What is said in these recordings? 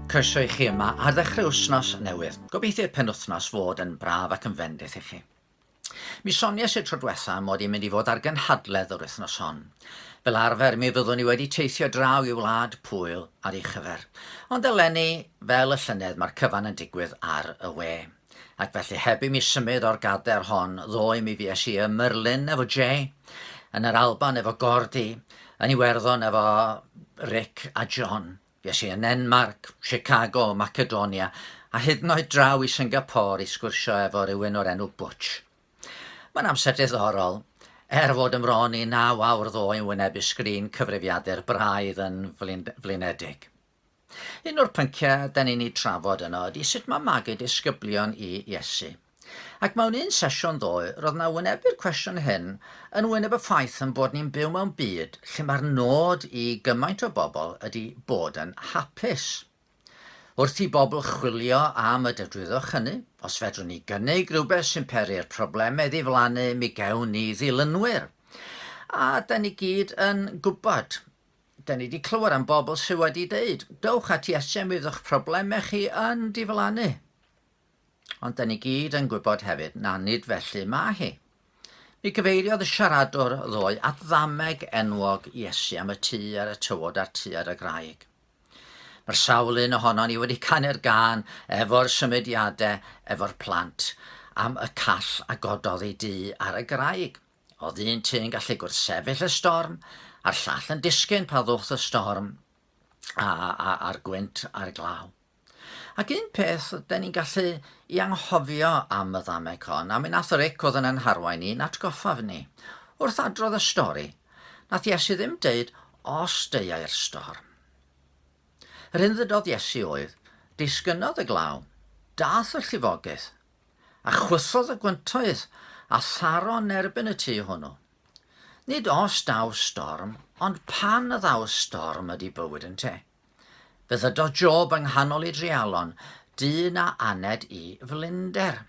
Croeso i chi yma ar ddechrau wythnos newydd. Gobeithio i'r penwythnos fod yn braf ac yn fendith i chi. Mi soniais i'r tro diwetha mod i'n mynd i fod ar gynhadledd yr wythnos hon. Fel arfer mi fyddwn i wedi teithio draw i wlad Pwyl ar ei chyfer. Ond eleni, fel y llynedd, mae'r cyfan yn digwydd ar y we. Ac felly heb i mi symud o'r gader hon, ddoe mi fues i ym Merlin efo Jay, yn yr Alban efo Gordy, yn Iwerddon efo Rick a John. Fues i yn Nenmarc, Chicago, Macedonia, a hyd yn oed draw i Singapore i sgwrsio efo rhywun o'r enw Butch. Mae'n amser diddorol, er fod ym mron i naw awr ddoe yn wynebu sgrin cyfrifiadur braidd yn flinedig. Un o'r pynciau da ni'n eu trafod yno ydy sut mae magu disgyblion i Iesu. Ac mewn un sesiwn ddoe, roedd 'na wynebu'r cwestiwn hyn yn wyneb y ffaith yn bod ni'n byw mewn byd lle mae'r nod i gymaint o bobl ydy bod yn hapus. Wrth i bobl chwilio am y dedwyddwch hynny, os fedrwn ni gynnig rhywbeth sy'n peri'r problemau ddiflannu, mi gewn ni ddilynwyr. A da ni gyd yn gwybod Da ni 'di clywed am bobl sydd wedi deud, dowch at Iesu a mi fydd eich problemau chi yn diflannu. Ond da ni gyd yn gwybod hefyd na nid felly mae hi. Mi gyfeiriodd y siaradwr ddoe at ddameg enwog Iesu am y tŷ ar y tywod a'r tŷ ar y graig. Mae'r sawl un ohonon ni wedi canu'r gân efo'r symudiadau efo'r plant am y call a gododd ei dŷ ar y graig. Oedd un tŷ yn gallu gwrthsefyll y storm, a'r llall yn disgyn pan ddoth y storm a, a, a'r gwynt a'r glaw. Ac un peth den ni'n gallu i anghofio am y ddameg hon, a mi nath Rick oedd yn yn harwain ni'n atgoffaf ni. Wrth adrodd y stori, nath Iesu ddim deud os deuai'r storm. Yr hyn ddydodd Iesu oedd, disgynnodd y glaw, dath y llifogydd, A chwythodd y gwyntoedd, a tharo yn erbyn y tŷ hwnnw. Nid os daw storm, ond pan y ddaw storm ydy bywyd ynte. Fe ddydodd Job yng nghanol ei dreialon, dyn a aned i flinder.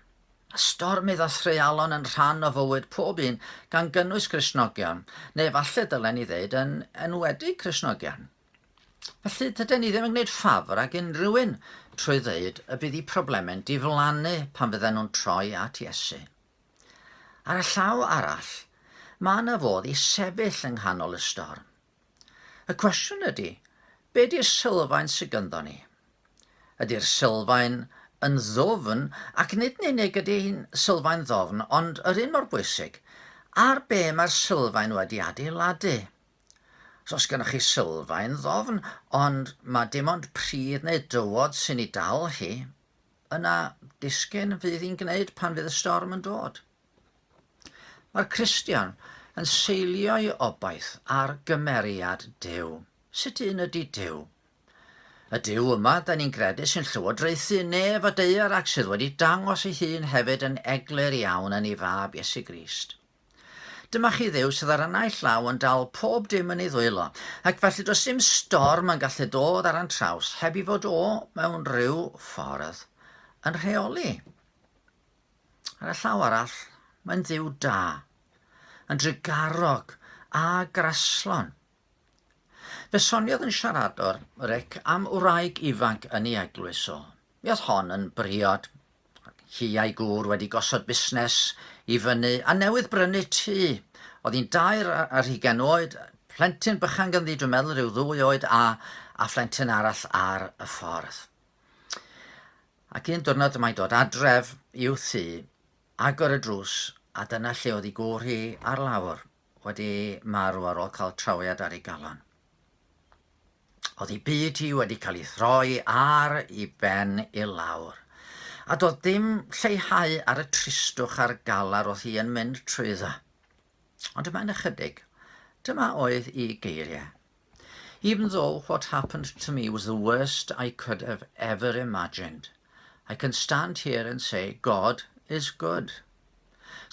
A stormydd a threialon yn rhan o fywyd pob un, gan gynnwys Cristnogion, neu efallai dylen ni ddeud yn enwedig Cristnogion. Felly, dydyn ni ddim yn gwneud ffafr ag unrhyw un trwy ddeud y bydd eu problemau'n diflannu pan fydden nhw'n troi at Iesu. Ar y llaw arall, mae yna fodd i sefyll yng nghanol y storm. Y cwestiwn ydy, be di'r sylfaen sydd ganddo ni? Ydy'r sylfaen yn ddwfn, ac nid yn unig ydy hi'n sylfaen ddofn, ond yr un mor bwysig, ar be mae'r sylfaen wedi adeiladu? So os gennych chi sylfaen ddofn, ond mae dim ond pridd neu dywod sy'n ei dal hi, yna disgyn fydd hi'n gwneud pan fydd y storm yn dod. Mae'r Cristion yn seilio'i obaith ar gymeriad Duw. Sut un ydy Duw? Y Duw yma, da ni'n gredu, sy'n llywodraethu nef a daear ac sydd wedi dangos ei hun hefyd yn eglur iawn yn ei fab Iesu Grist. Dyma chi Dduw sydd ar y naill law yn dal pob dim yn ei ddwylo, ac felly does dim storm yn gallu dod ar ein traws heb i fod o, mewn rhyw ffordd, yn rheoli. Ar y llaw arall, mae'n Dduw da, yn drugarog a graslon. Fe soniodd yn siaradwr, Rick, am wraig ifanc yn ei eglwys o. Mi oedd hon yn briod, hi a'i gŵr wedi gosod busnes i fyny a newydd brynu tŷ. Oedd hi'n dair ar hugain oed, plentyn bychan ganddi, dwi'n meddwl rhyw ddwy oed, a, a phlentyn arall ar y ffordd. Ac un diwrnod mae'n dod adref i'w thŷ, agor y drws, a dyna lle oedd ei gŵr hi ar lawr, wedi marw ar ôl cael trawiad ar ei galon. Oedd ei byd hi wedi cael ei throi ar ei ben i lawr. A doedd dim lleihau ar y tristwch a'r galar oedd hi yn mynd trwyddo. Ond ymhen ychydig, dyma oedd ei geiriau. Even though what happened to me was the worst I could have ever imagined, I can stand here and say God is good.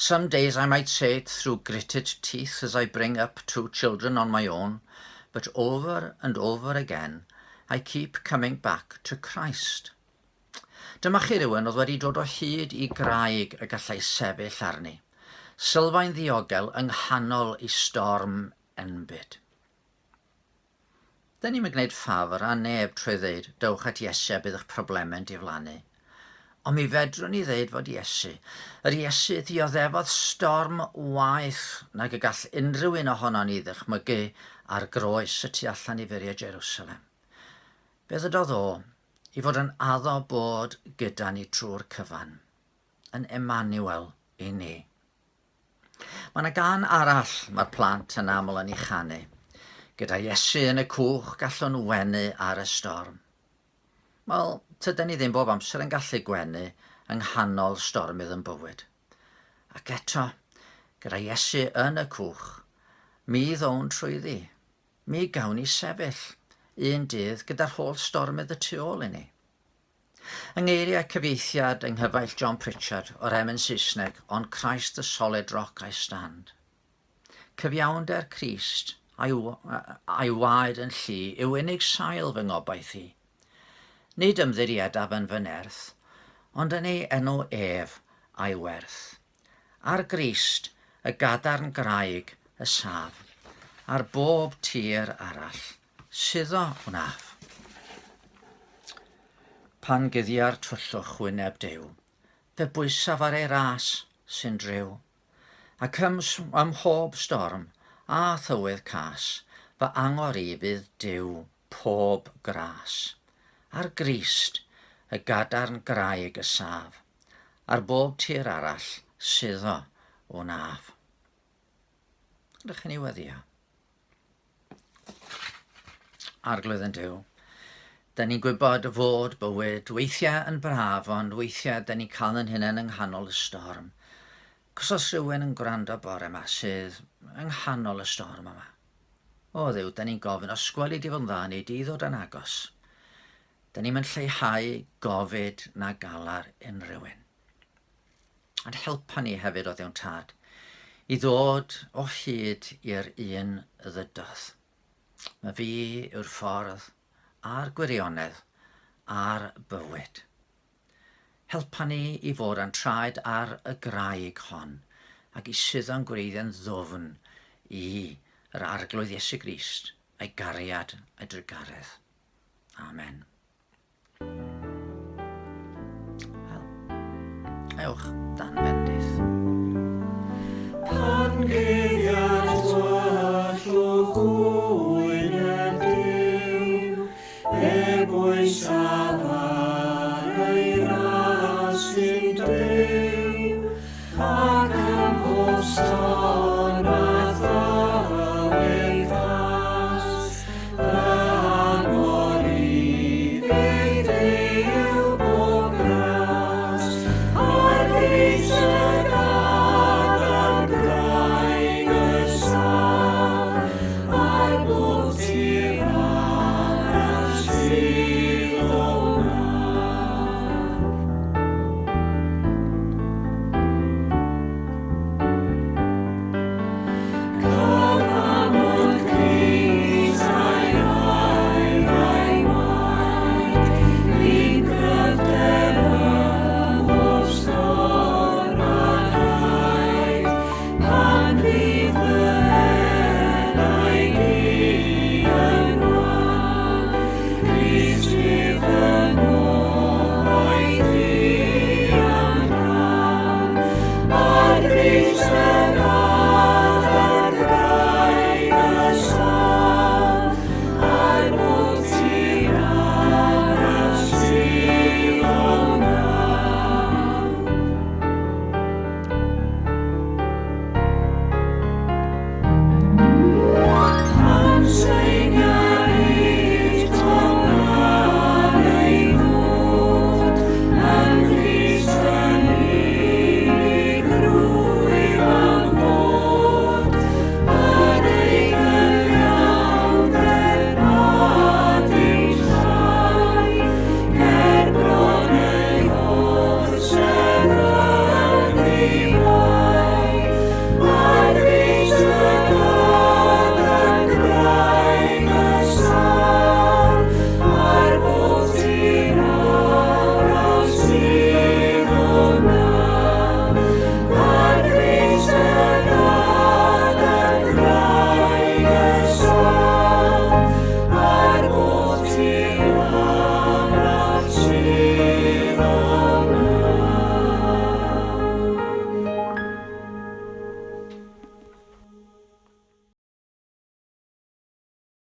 Some days I might say it through gritted teeth as I bring up two children on my own, but over and over again I keep coming back to Christ. Dyma chi rywun oedd wedi dod o hyd i graig y gallai sefyll arni, sylfaen ddiogel yng nghanol ei storm enbyd. Dyn ni'm yn gwneud ffafr â neb trwy ddeud, 'Dewch at Iesu a bydd eich problemau'n diflannu. Ond mi fedrwn ni ddeud fod Iesu, yr Iesu ddioddefodd storm waeth nag y gall unrhyw un ohonon ni ddychmygu ar groes y tu allan i furiau Jerusalem. Fe ddydodd o i fod yn addo bod gyda ni trwy'r cyfan, yn Emmanuel i ni. Mae yna gân arall mae'r plant yn aml yn ei chanu. Gyda Iesu yn y cwch gallwn wenu ar y storm. Wel, tyden ni ddim bob amser yn gallu gwenu yng nghanol stormydd yn bywyd. Ac eto, gyda Iesu yn y cwch, mi ddown trwyddi. Mi gawn ni sefyll un dydd gyda'r holl stormydd y tu ôl i ni. Yng ngeiriau cyfieithiad yng nghyfaill John Pritchard o'r emyn Saesneg On Christ the Solid Rock I Stand. Cyfiawnder Crist a'i, a'i waed yn llu yw unig sail fy ngobaith i. Nid ymddiriedaf yn fy nerth, ond yn ei enw ef a'i werth. Ar Grist, y gadarn graig y saf, ar bob tir arall Suddo wnaf. Pan guddia'r tyllwch wyneb Duw, fe bwysaf ar ei ras sy'n driw. Ac ym, ym mhob storm a thywydd cas, fy angor i fydd Duw pob gras. Ar Grist, y gadarn graig y saf, ar bob tir arall suddo wnaf. Ydych chi'n ei weddio? Arglwydd yn Duw, da ni'n gwybod fod bywyd weithiau yn braf, ond weithiau da ni'n cael yn hunain yng nghanol y storm. Cos os rhywun yn gwrando bore yma sydd yng nghanol y storm yma, o Dduw, da ni'n gofyn, os gweli di fod yn dda, neu di ddod yn agos. Da ni'n mynd lleihau gofid na galar unrhyw un. Ond helpa ni hefyd, o Dduw'n Tad, i ddod o hyd i'r un ddydodd. Mae fi yw'r ffordd a'r gwirionedd a'r bywyd. Helpa ni i fod â'n traed ar y graig hon ac i suddo'n gwreiddiau'n ddwfn i yr Arglwydd Iesu Grist a'i gariad a'i drugaredd. Amen. Wel, ewch dan bendith. Pan guddiad tyllwch wyneb Duw, fe bwysaf.